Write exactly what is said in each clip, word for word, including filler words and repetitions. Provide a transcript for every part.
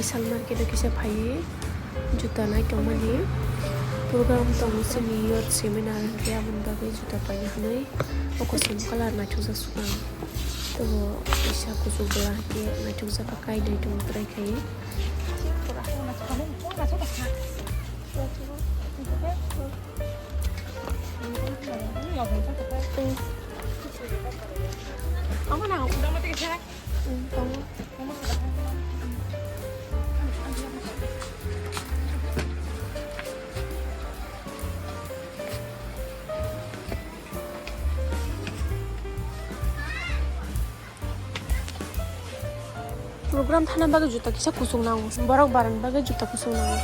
Vishal market o kisa phaiwi juta naitongmani program tongo, chini youth seminar hinkhe aboni bagwi juta paina hinwi o kosom colour naithokjak swkang. Tei bo kisa kuchuk bwla hinkhe naithokjak kha, kainwi tongo kwrwi khaiwi. Program thana bagwi juta kisa kuchuk nango. Borok barani bagwi juta kuchuk nango.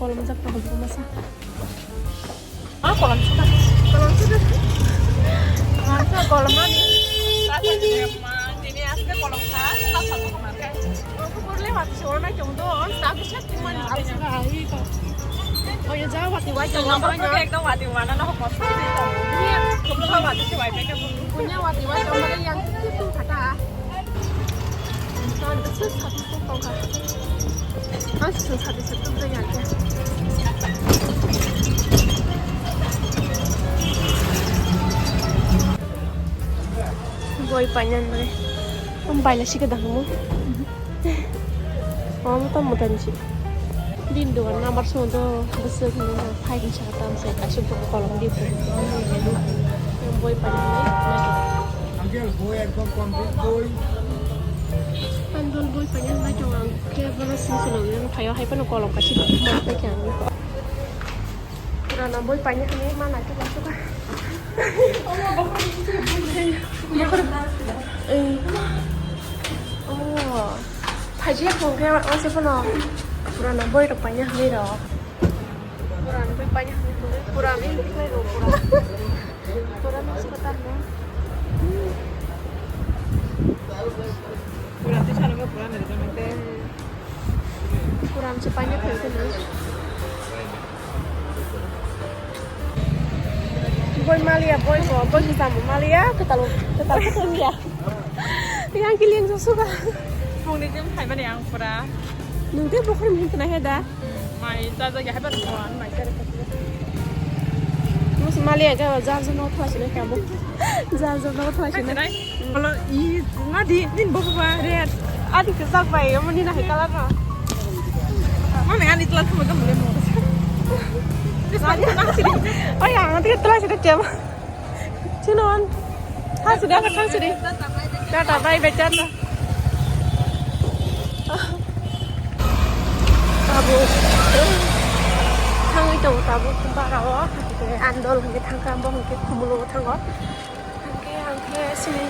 Kolom jak tong masa. Ah, kolom suka. Kolom suka. Masa kolom ani. Tini asli kolom kha, tak satu kemarin. Aku boleh mati seorang cuma doang, tapi saya cuma. Oh ya, jauh mati wajah. Nomor tu ekdom mati mana, no kosong. Iya, kebelakang mati si wajah ke. Punya mati wajah mana yang itu kata. Soal betul satu tu kau kata. Mas tu satu satu tu yang. Boi panyan bai. Om bai la sika dah mo. Om tam mo tan si. Din do number so do. Bese ni na phai ni sa tam se ka su ko kolom di. Boi panyan bai. Uncle, boi ekdom complete boi. Andol boi panyan bai jong ang. Ke bono sing solo yang phayo hai pano kolom ka si bai pai kya. Purana boi paina hinwi ma naithok naithok kha. Bokhor. Ei. Oh. Phaji ya phone khe o se phano. Purana boi rok paina hinwi rok. Purana boi paina hinwi rok. Purana hinwi rok. Purana. Purana hospital no. Purana se paina hinwi rok. Boi maliya, boi ko, boi se tamo maliya, kwtal, kwtal, kwtal ya. Yang kiliang josuka. Phungni dim phaimani ang pura. Nung de bokhor mihim tuna he da? Mai ta ja ya heba ko an mai ta re. Mus maliya ga ja ja no thwa sine kamo. Ja ja no thwa sine. Bolo i nga di nin bo ba re. Adi ke sak bai, mo ni na he kala no. Mo me ani tla thum ga mule mo. Oi, ang ti tla sine kemo. Sinon. Thang sidi, thang sidi. Tata, bye, bye, tata. Tabuk. Thangwi tongo tabuk bara o. Andol hwnkhe thangkha, bo hwnkhe khumulungo thango. Hwnkhe, hwnkhe sini.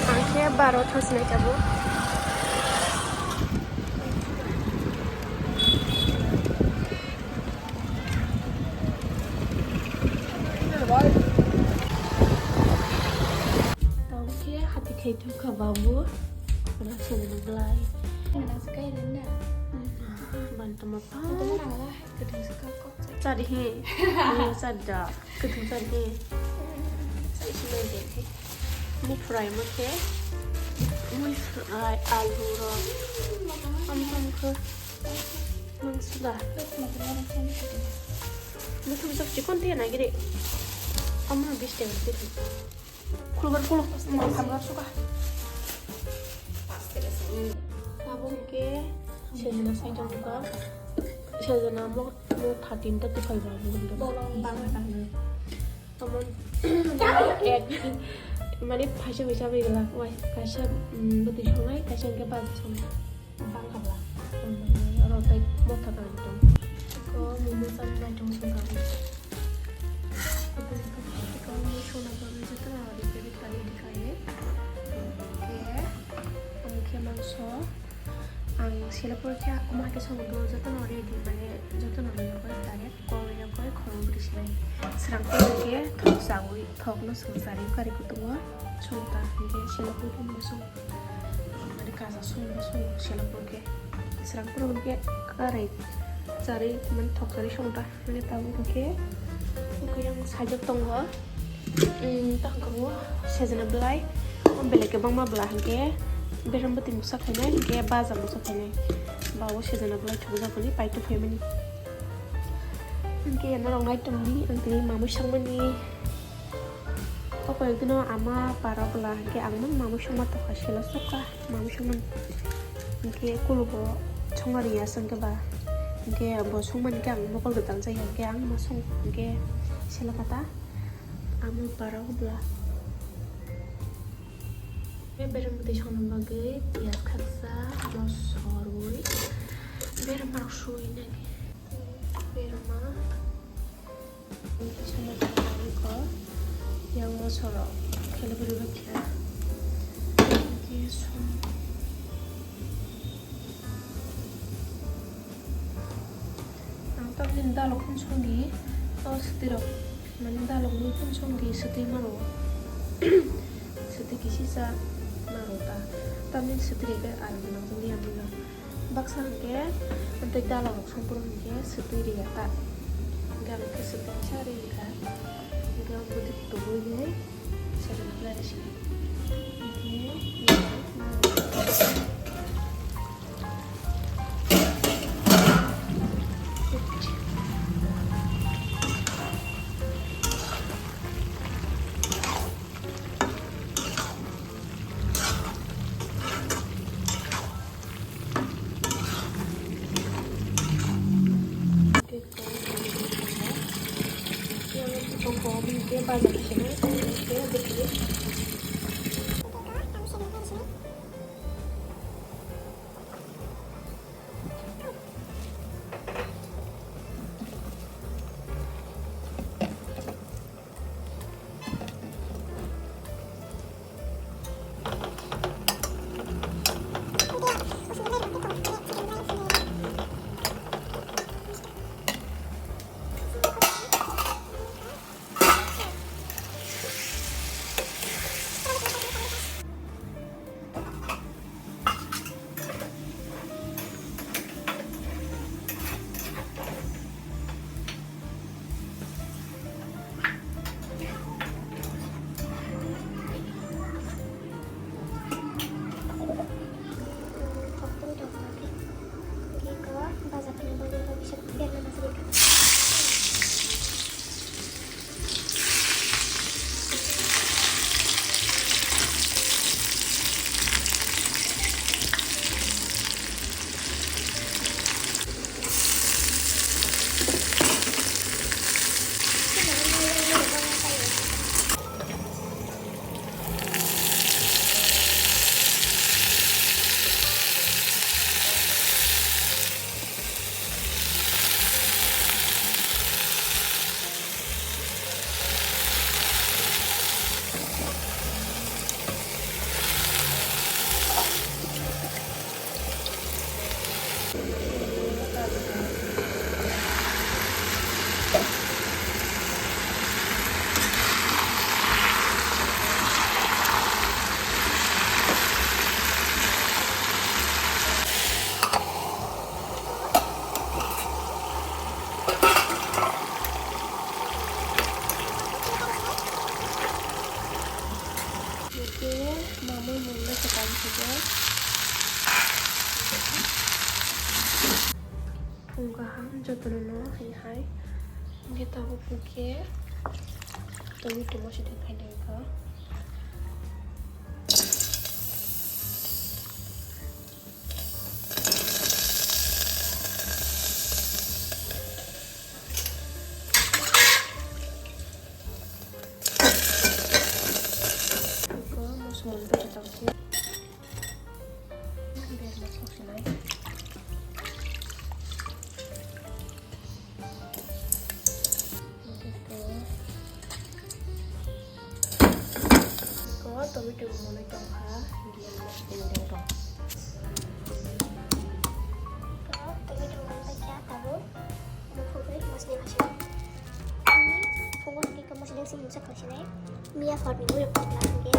Hwnkhe baro thang sinai tabuk. Tamo khe hati khai thok kha babu. Ana song belai. Ana se kai ren da. Ban tamo pa. Tamo nangla. Kwthwng se ka kok. Chari he. Chari da. Kwthwng chari he. Sai se mai de. Mu fry mo khe. Mu fry alu ro. Am am khe. Mangso da. Muthung sok chikon tiya nagiri. Amo bis teng teng. Khulgar khulu. Mang khamgar suka. Abo ke sejana sai jang suka. Sejana mo mo thirteen ta tukhai ba mo. Bang bang. Tomon ek mane phaisa phaisa bai gala wai kaisa bwtwi songnai kaisa hwnkhe bajwi songnai. Bang habla. Oro tai motha tang tong. Ko mumu san nai tong sung ka. Ko mumu sona ba ni jeta na ri ke ri kari di kai. Ke. Omo khe mangso. Ang sela pore khe omo hai khe songo do jotono ready mane jotono rwya koi direct kol rwya koi khorang bwrwi sinai. Srang khe thok chawi thokno swng chari kari kutungo songta hinkhe sela pore khe mosong mane kaja songno songo sela pore khe srang pore hinkhe karai chari mane thok chari songta mane tabuk hinkhe bwkhe yang sajak tongo. Hmm, tang kamo sejana belai. O belai kwbangma bela hwnkhe berem bwtwi mungsa khainai, hwnkhe baja mungsa khainai. Ba o sejana belai thokjak hwnwi paitwi phaimani. Hwnkhe norok nai tongdi, ang tini mamwi songmani. O koi dino ama para bela hwnkhe ang mang mamwi songma tongkha, selo sokha. Mamwi songmani hwnkhe kulugo songma riya se hwnkhe ba, hwnkhe bo songmani khe ang mokol gwdal jaya hwnkhe ang ma song hwnkhe selo kha ta amo para o bela. Berem bwtwi songna bagwi piyaj khaksa moso rwui berem rok sui nani berma. Yang mosorok khelebri bakya. Ang tabuk dalok phun songdi, o swtwi rok, mane dalok nwi phun songdi, swtwi maro. Swtwi kisi sa maro ta. Tamni swtwi rok ang nang jani ang nang. Baksa hwnkhe, tei dalok rok songphuru hwnkhe swtwi riya ta. Hwnkhe ang khe swtwi kisa ri rikha. Hwnkhe ang bwtwi tubui nai, second place. Hwnkhe, Oke, mamui munda sekali saja. Pung kaham jotono no hai hai. Hingke tabuk hingke tongwi tongma se de khainai kha. Iko moso munda jotong khe. Berma soksinai. Iko, iko tomato monwi tongkha, diyan mosni dengkha. Iko tomato monwi tongkha, tabuk. Phungo hwnkhe khe mosodeng simi masa khwlaisinai. Miya hor ni mui rok pokla hwnkhe.